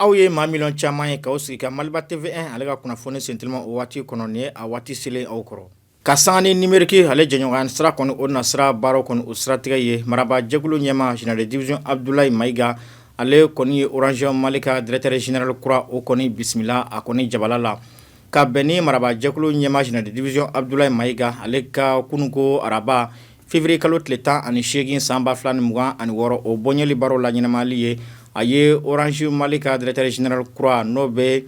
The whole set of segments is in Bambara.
Aw ye maa miliyɔn caman ye k'aw sigi ka Maliba TV1 ale ka kunnafoni sentelima o waati kɔnɔ. Nin ye a waati selen aw kɔrɔ. Ka sanga ni numérique ale jɛɲɔgɔnya sira kɔni o nasira baaraw kɔni o siratigɛ ye, marabaajɛkulu ɲɛmaa général de division Abdoulaye Maïga, ale kɔni ye Orange Mali ka directeur général kura o kɔni bisimila a kɔni jabala la. Ka bɛn ni marabaajɛkulu ɲɛmaa général de division Abdoulaye Maïga ale ka kununko araba février kalo tile 18 san 2026 o bɔɲɛli baaraw la ɲɛnamayali ye, a ye Orange Mali ka directeur général kura n'o bɛ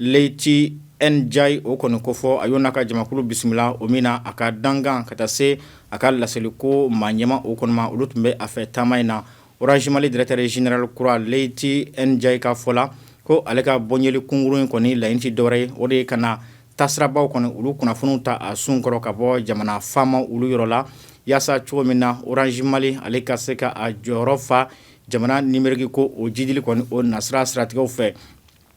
Leyti Ndiaye o kɔni kofɔ. A y'o n'a ka jamakulu bisimila o min na, a ka dankan ka taa se a ka laseliko maa ɲɛmaa o kɔni ma, olu tun bɛ a fɛ taama in na. Orange Mali directeur général kura Leyti Ndiaye ka fɔ la, ko ale ka bɔɲɛli kunkurun in kɔni laɲini tɛ dɔwɛrɛ ye, o de ye ka na taasirabaw kɔni olu kunnafoniw ta a sun kɔrɔ ka bɔ jamana faama olu yɔrɔ la, yaasa cogo min na Orange Mali ale ka se ka a jɔyɔrɔ fa jamana numérique ko o jidili kɔni o nasira siratigɛw fɛ.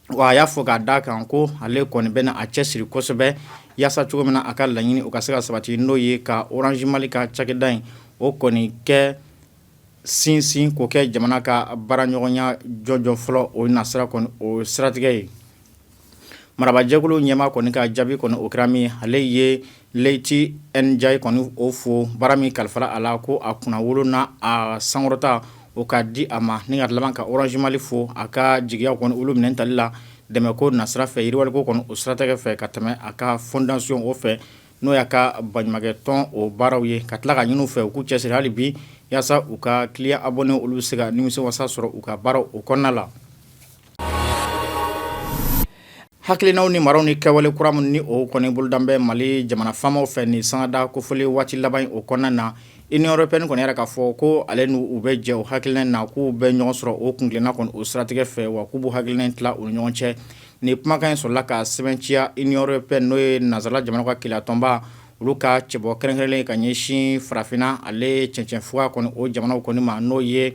Wa a y'a fɔ k'a da kan ko ale kɔni bɛna a cɛsiri kosɛbɛ yaasa cogo min na a ka laɲini o ka se ka sabati, n'o ye ka Orange Mali ka cakɛda in o kɔni kɛ sinsin k'o kɛ jamana ka baaraɲɔgɔnya jɔnjɔn fɔlɔ o nasira kɔni o siratigɛ ye. Marabaajɛkulu ɲɛmaa kɔni ka jaabi kɔni o kɛra min, ale ye Leyti Ndiaye kɔni o fo baara min kalifara a la, ko a kunnawolo n'a a sankɔrɔta o ka di a ma, ni ka laban ka Orange Mali fo a ka jigiya kɔni olu minɛ tali la dɛmɛko nasira fɛ, yiriwaliko kɔni o siratigɛ fɛ, ka tɛmɛ a ka fondation o fɛ, n'o y'a ka baɲumankɛtɔn o baaraw ye, ka tila ka ɲini u fɛ u k'u cɛsiri hali bi yaasa u ka client abonné olu bɛ se ka nimisiwasa sɔrɔ u ka baaraw o kɔnɔna la. Hakilinaw ni maraw ni kɛwale kura minnu ni o kɔni boloda bɛ Mali jamana faamaw fɛ nin sangada kofɔli waati laban in o kɔnɔna na, Union européenne kɔni y'a yira k'a fɔ ko ale n'u bɛ jɛ o hakilina in na, k'u bɛ ɲɔgɔn sɔrɔ o kuntilenna kɔni o siratigɛ fɛ, wa k'u b'u hakilina in tila u ni ɲɔgɔn cɛ. Nin kumakan in sɔrɔla ka sɛbɛntiya Union européenne, n'o ye nansarala jamanaw ka kelenyatɔnba, olu ka cɛbɔ kɛrɛnkɛrɛnlen ka ɲɛsin farafinna ale cɛncɛnfuga kɔni o jamanaw kɔni ma, n'o ye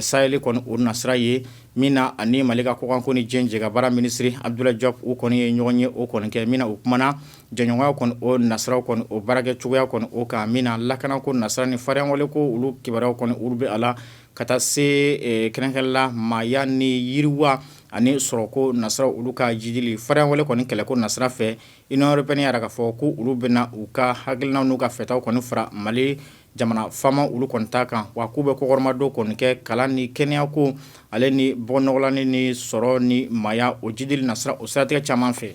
Sahel kɔni o nasira ye, min na ani Mali ka kɔkanko ni diɲɛ jɛkabaara minisiri Abdoulaye Diop u kɔni ye ɲɔgɔn ye o kɔni kɛ, min na u kumana jɛɲɔgɔnya kɔni o nasiraw kɔni o baarakɛ cogoya kɔni o kan, min na lakanako nasira ni farinyawale ko olu kibaruyaw kɔni olu bɛ a la, ka taa se kɛrɛnkɛrɛnla maaya ni yiriwa ani sɔrɔko nasiraw olu ka jidili farinyawale kɔni kɛlɛko nasira fɛ. Union européenne y'a yira k'a fɔ ko olu bɛna u ka hakilinaw n'u ka fɛtaw kɔni fara Mali jamana faama olu kɔni ta kan, wa k'u bɛ kɔkɔrɔmadon kɔni kɛ kalan ni kɛnɛyako ale ni bɔnɔgɔlani ni sɔrɔ ni maaya o jidili nasira o siratigɛ caman fɛ.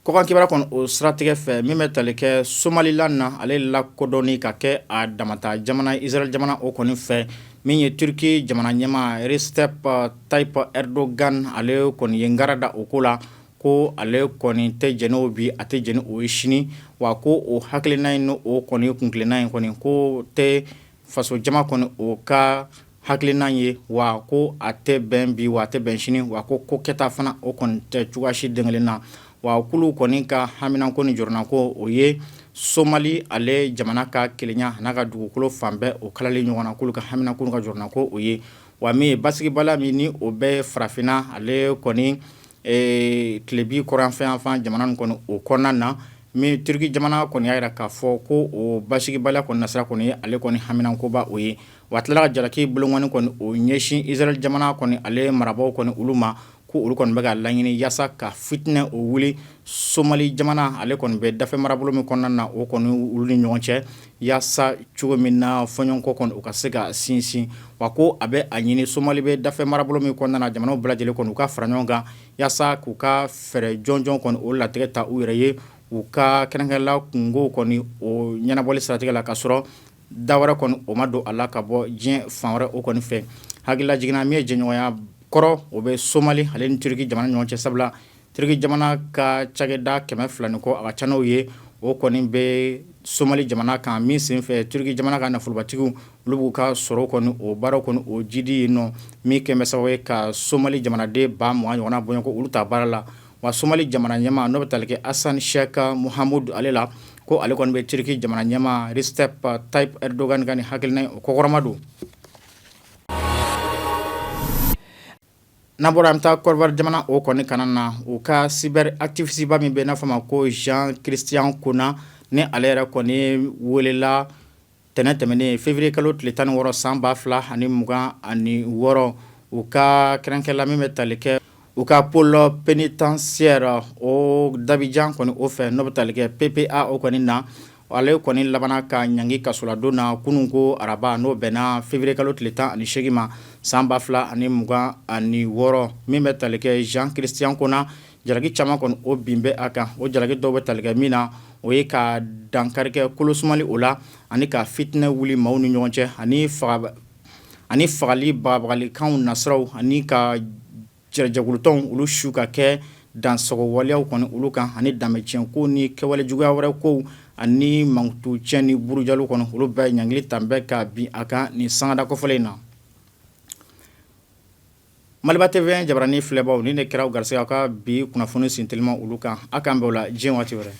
Kɔkan kibaruya kɔni o siratigɛ fɛ, min bɛ tali kɛ Somaliland na, ale lakodɔnni ka kɛ a damata jamana Israël jamana o kɔni fɛ, min ye Turquie jamana ɲɛmaa Recep Tayyip Erdogan, ale kɔni ye ngara da o ko la, ko ale kɔni tɛ jɛn n'o bi, a tɛ jɛn n'o ye sini, wa ko o hakilina in o kɔni kuntilenna in kɔni ko tɛ faso jama kɔni o ka hakilina ye, wa ko a tɛ bɛn bi, wa a tɛ bɛn sini, wa ko ko kɛta fana o kɔni tɛ cogoya si den kelen na. Wa k'olu kɔni ka haminanko ni jɔrɔnako o ye Somali ale jamana ka kelenya n'a ka dugukolo fan bɛɛ o kalali ɲɔgɔn na, k'olu ka haminanko n'u ka jɔrɔnako o ye. Wa min ye basigibaliya min ni o bɛ farafinna ale kɔni tilebin kɔrɔnfɛ yanfan jamana kɔni o kɔnɔna na, min Turquie jamana kɔni y'a jira k'a fɔ ko o basigibaliya kɔni nasira kɔni ye ale kɔni haminankoba o ye. Wa a tilala ka jalaki bolonkɔni kɔni o ɲɛsin Israël jamana kɔni ale marabaaw kɔni olu ma, ko olu kɔni bɛ ka laɲini yaasa ka fitinɛ o wuli Somali jamana ale kɔni bɛ dafɛ marabolo min kɔnɔna na o kɔni olu ni ɲɔgɔn cɛ, yaasa cogo min na fɔɲɔgɔnkɔ kɔni u ka se ka sinsin. Wa ko a bɛ a ɲini Somali bɛ dafɛ marabolo min kɔnɔna na, jamanaw bɛɛ lajɛlen kɔni u ka fara ɲɔgɔn kan yaasa k'u ka fɛɛrɛ jɔnjɔn kɔni o latigɛ ta u yɛrɛ ye u ka kɛrɛnkɛrɛnla kunko kɔni o ɲɛnabɔli siratigɛ la, ka sɔrɔ da wɛrɛ kɔni o ma don a la ka bɔ diɲɛ fan wɛrɛ o kɔni fɛ. Hakilila jiginna, min ye jɛɲɔgɔnya kɔrɔ o bɛ Somali ale ni Turquie jamana ɲɔgɔn cɛ, sabula Turquie jamana ka cakɛda 200 ni kɔ, a ka ca n'o ye, o kɔni bɛ Somali jamana kan, min senfɛ Turquie jamana ka nafolobatigiw olu b'u ka sɔrɔ kɔni o baaraw kɔni o jidi yen nɔ, min kɛlen bɛ sababu ye ka Somali jamanaden 20,000 ɲɔgɔnna bɔɲɔgɔnko olu ta baara la. Wa Somali jamana ɲɛmaa n'o bɛ tali kɛ Hassan Sheikh Mohamud ale la, ko ale kɔni bɛ Turquie jamana ɲɛmaa Recep Tayyip Erdogan ka nin hakilina in o kɔkɔrɔma don. N'an bɔra, an bɛ taa Côte d'Ivoire jamana o kɔni kana na, u ka cyber activiste ba min bɛ n'a fɔ a ma ko Jean Christian Konan, ni ale yɛrɛ kɔni welela Tɛnɛn tɛmɛnen février kalo tile 16 san 2026, u ka kɛrɛnkɛla min bɛ tali kɛ u ka pôle pénitentiaire o d'Abidjan kɔni o fɛ, n'o bɛ tali kɛ PPA o kɔni na, ale kɔni labanna ka ɲangi kasoladon na kunun ko araba, n'o bɛnna février kalo tile 18 ma san 2026. Min bɛ tali kɛ Jean Christian Konan, jalaki caman kɔni o bin bɛ a kan. O jalaki dɔw bɛ tali kɛ min na, o ye ka dankari kɛ kolosumali o la, ani ka fitinɛ wuli maaw ni ɲɔgɔn cɛ, ani fagali bagabagalikanw nasiraw, ani ka jɛkulutɔnw olu su ka kɛ dansago waleyaw kɔni olu kan, ani danbetiɲɛ ko ni kɛwale juguya wɛrɛ kow, ani mankutu tiɲɛ ni burujali kɔni, olu bɛɛ ɲangili tan bɛ ka bin a kan nin sangada kɔfɔlen in na. Maliba TV jabaranin filɛbaw, nin de kɛra aw garisɛgɛ aw ka bi kunnafoni senteliman olu kan. A k'an bɛn o la diɲɛ waati wɛrɛ.